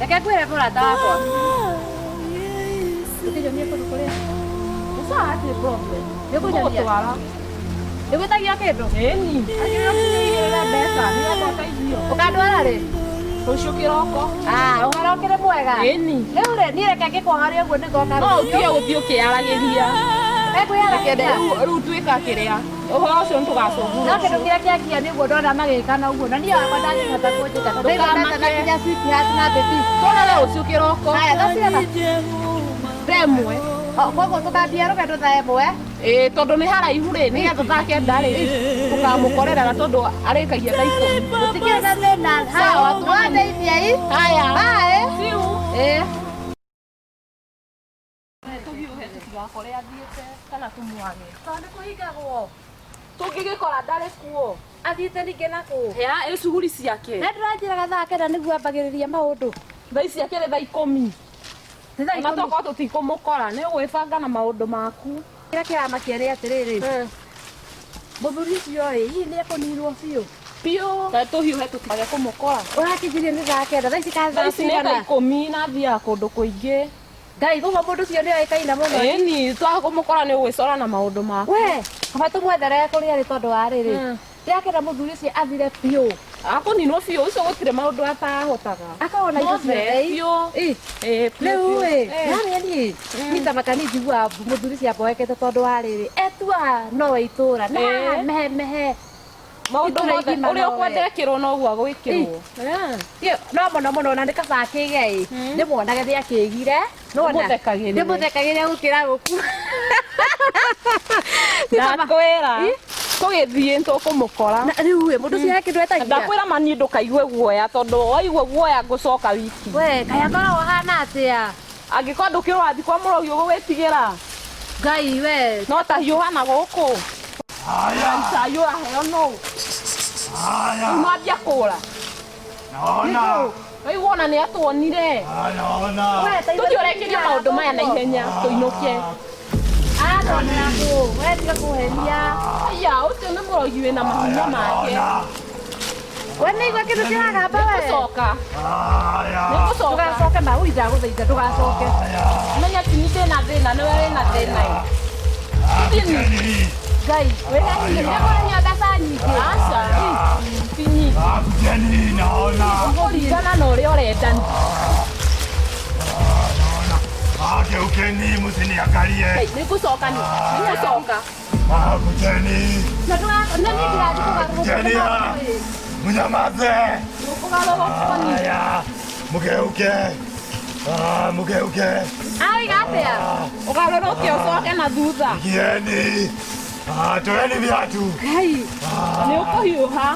Reke ngwĩre mũrata wakwa. Ũkĩnyonie kũndũ kũrĩa. Nĩ sawa hatirĩ problem. Nĩũkũnyonia? Ngũgũtwara. Nĩgwĩtagio kĩndũ? Ĩni. Angĩrĩra ũkinyĩrĩre mbeca nĩgetha ũteithio. Ũkandwara rĩ? Rũciũ kĩroko. Ah, ũhoro ũkĩrĩ mwega. Ĩni. Rĩu rĩ, niĩ reke ngĩkwaharia ũguo nĩngoka No rũciũ. ũtige gũthiĩ ũkĩyaragĩria. Ekwĩyaragĩria. Rĩu tuĩka kĩrĩa. Ũhoro ũcio nĩtũgacũngwo No kĩndũ rũciũ. kĩrĩa kĩangia nĩ ũguo ndona magĩka na ũguo na niĩ wakwa ndangĩhota kũnjĩka tondũ ndaigua Ndũkamake. na nginya sweetheart na baby. Tuonane rũciũ kĩroko. Haya, thaa cigana? Thaa ĩmwe. O, koguo tũkambia rũgendo thaa ĩmwe. Ĩĩ tondũ nĩ haraihu rĩ nĩgetha thaa kenda rĩ tũkamũkorerera tondũ arĩkagia thaa ikũmi. Gũtikĩrĩ na thĩna. Sawa, tuonane. Mwandeithiai. Haya. Bye. See you. Ĩĩ. Tũhiũhe tũtigakore athiĩte kana tũmwage. Tondũ nĩ kũhingagwo. Tũngĩgĩkora ndarĩ kuo. Athiĩte ningĩ na kũ? Ya ĩ cuguri ciake. Na ndũranjĩraga thaa kenda nĩguo ambagĩrĩria maũndũ. Thaa ici akĩrĩ thaa ikũmi. Nĩ thaa Ona ikũmi. tokorwo tũtikũmũkora nĩ ũgwĩbanga na maũndũ maku. Kĩrĩa kĩramakia nĩ atĩrĩrĩ, mũthuri ũcio ĩ, hihi nĩ ekũninwo biũ? Biũ. Ta tũhiũhe tũtikage kũmũkora. Ũrakĩnjirie nĩ thaa kenda, thaa ici ka Thaa thaa ici nĩ thaa cigana? ikũmi na athiaga kũndũ kũingĩ. Ngai, koguo mũndũ ũcio nĩ oĩkaine mũno. Ĩni twaga kũmũkora nĩ ũgwĩcora na maũndũ maku. We, kaba tũmwethere kũrĩa arĩ tondũ wa rĩrĩ. Ndĩrakĩenda mũthuri ũcio athire biũ. Akũninwo biũ ũcio gũtirĩ maũndũ atahotaga. Akorwo na indo Mothe, ciothe. biũ. Ĩ. Ĩ, biũ, Rĩu biũ. ĩ, Ĩ. nani niĩ nita makani njiguaga mũthuri ũcio amboekete tondũ wa rĩrĩ, etuaga nowe itũra. Na Ĩ. mehe mehe. Maũndũ Itũra mothe igima ũrĩa nowe. ũkwenda ekĩrwo noguo agwĩkĩrwo. Ĩ, no mũno mũno ona nĩ kaba akĩge ĩ ndĩmuonage nĩ akĩgire. Nĩwona? Ũmũthekagĩrĩre. Ndĩmũthekagĩre gũkĩra gũkua. Ndakwĩra tũgĩthiĩ nĩtũkũmũkora. Na rĩu ĩ mũndũ ũcio he kĩndũ etagia. Ndakwĩra ma niĩ ndũkaigue guoya tondũ waigua guoya ngũcoka wiki. We kaĩ akoragwo ahana atĩa? Angĩkorwo ndũkĩũĩ wathiĩ kwa mũrogi ũgũgĩtigĩra. Ngai we. No ta hiũha na gũkũ. Haya, Cai ũraheo nũ? haya, Rĩu nwambia kũra. naona, Waigua ona nĩ atuonire. Ah, naona. We ta Tũthiĩ ũrĩkĩrie maũndũ maya na ihenya tũinũke. Aronera kũ? We tiga kũhenia. Aya, ũcio nĩ mũrogi wĩna mahinya make. Naona. We nĩ igua kĩndũ kĩragamba we. Nĩngũcoka. Haya, Nĩngũcoka. Ndũgacoke ma ui ndagũthaitha ndũgacoke. Menya ti niĩ ndĩna thĩna nĩwe wĩna thĩna ĩ. Tũthiĩ niĩ. Kujeni. Ngai, wĩhe nĩ kũrĩhia mbeca nyingĩ. Aca. Ti nyingĩ. Ah, kujeni, naona. Kũringana na ũrĩa ũrenda. Naona. Ah, geukeni, msiniangalie. Nĩngũcoka niĩ. Nĩngũcoka. Ah, kujeni. Na ndũga- na niĩ ndirathiĩ kũgarũrũka. Kujeni, ah. Mnyamaze. Nĩũkũgarũrũka niĩ. Haya, mgeuke. Ah, mgeuke. Aroiga atĩa? Ũgarũrũke ũcoke na thutha. Ingieni. Ah, toeni viatu. Ngai, Nĩ ũkũhiũha.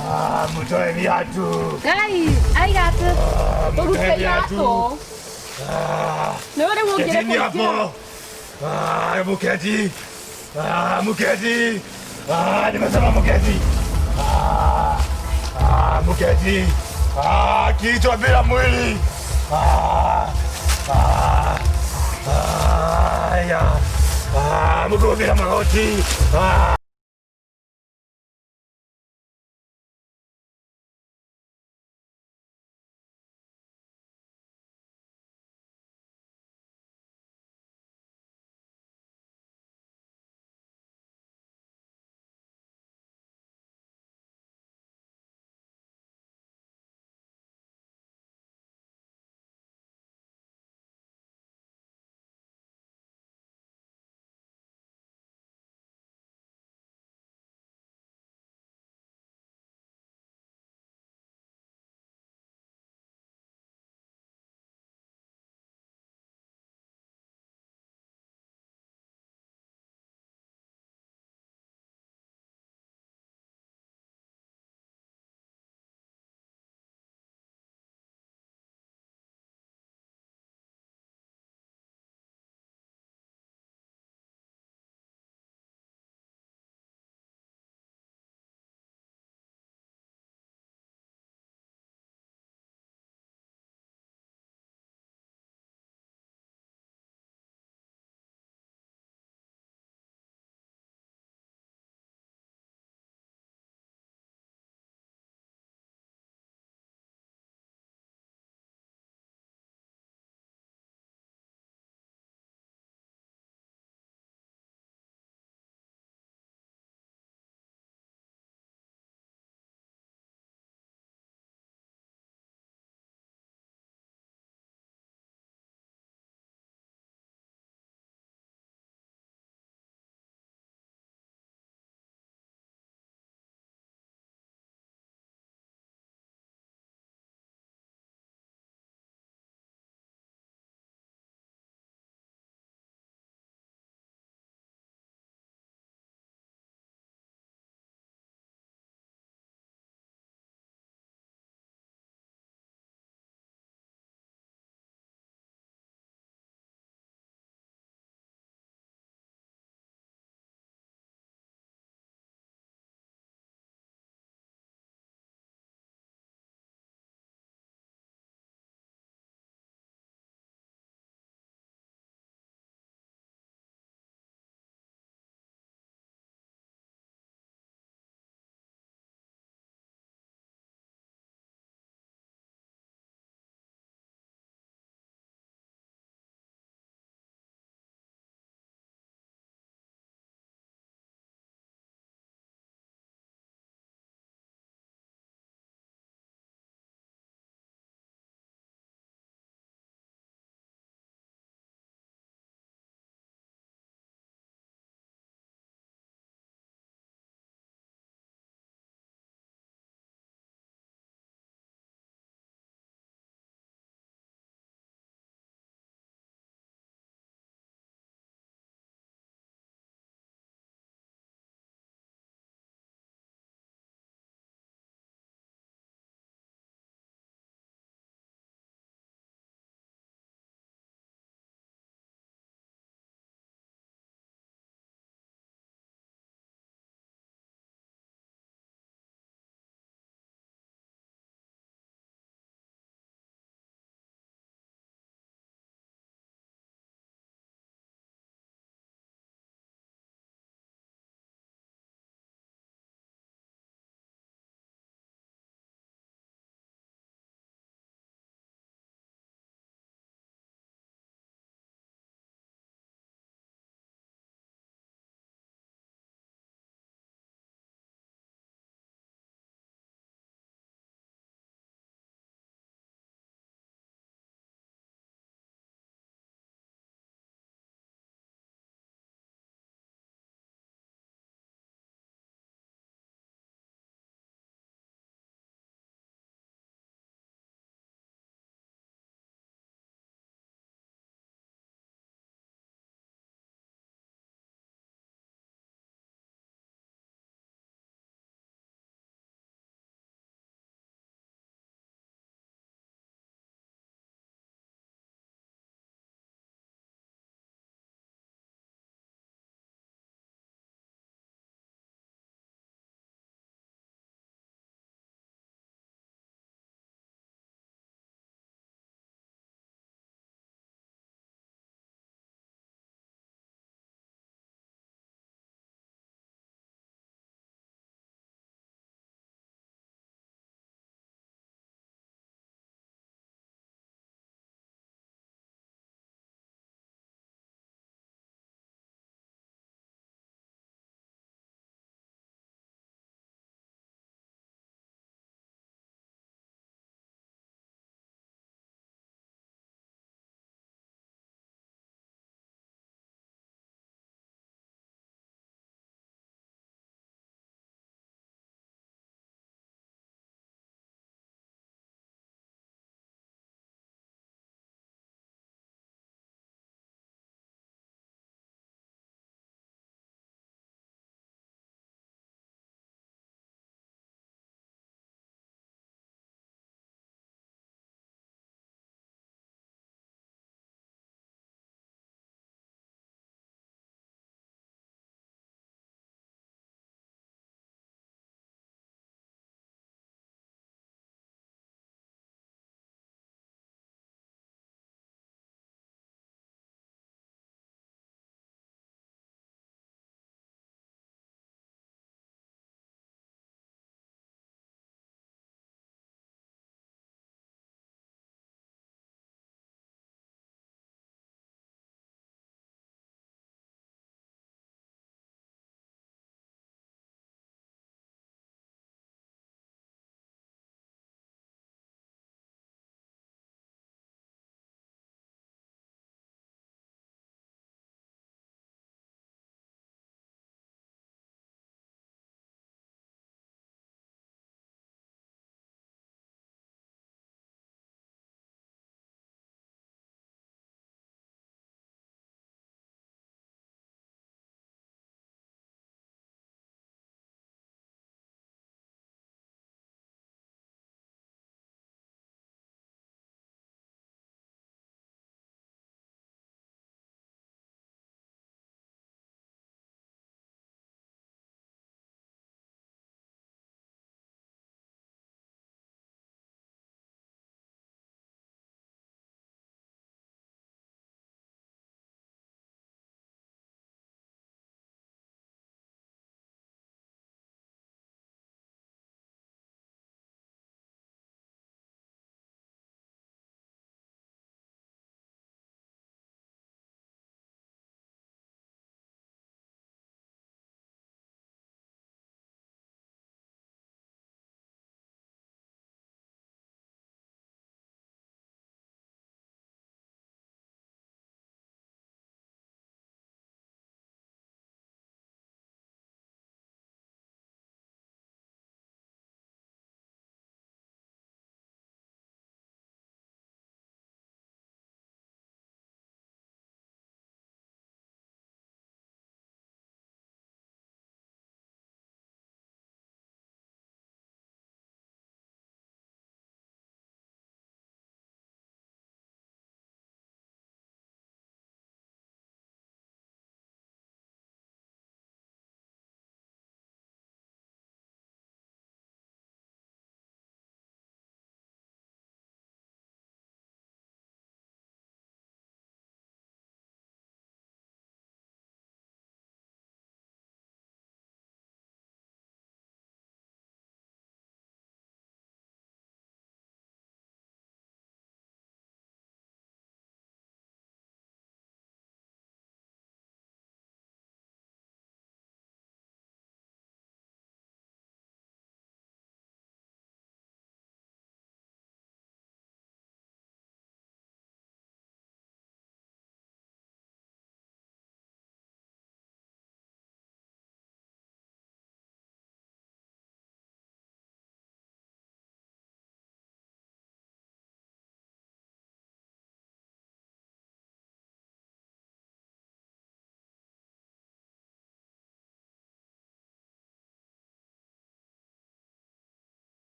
Ah, mtoe viatu. Ngai, aiga atĩ Ah, Tũrute mtoe viatu. iratũ. Ah. Nĩwe rĩu ũngĩrĩ Ketini kũingĩra. hapo. Ah, muketi. Ah, muketi. Ah, nimesema muketi. Ah, ah, muketi. Ah, kichwa bila mwili. Ah, ah, ah, ya. Ah, mguu bila magoti. Ah.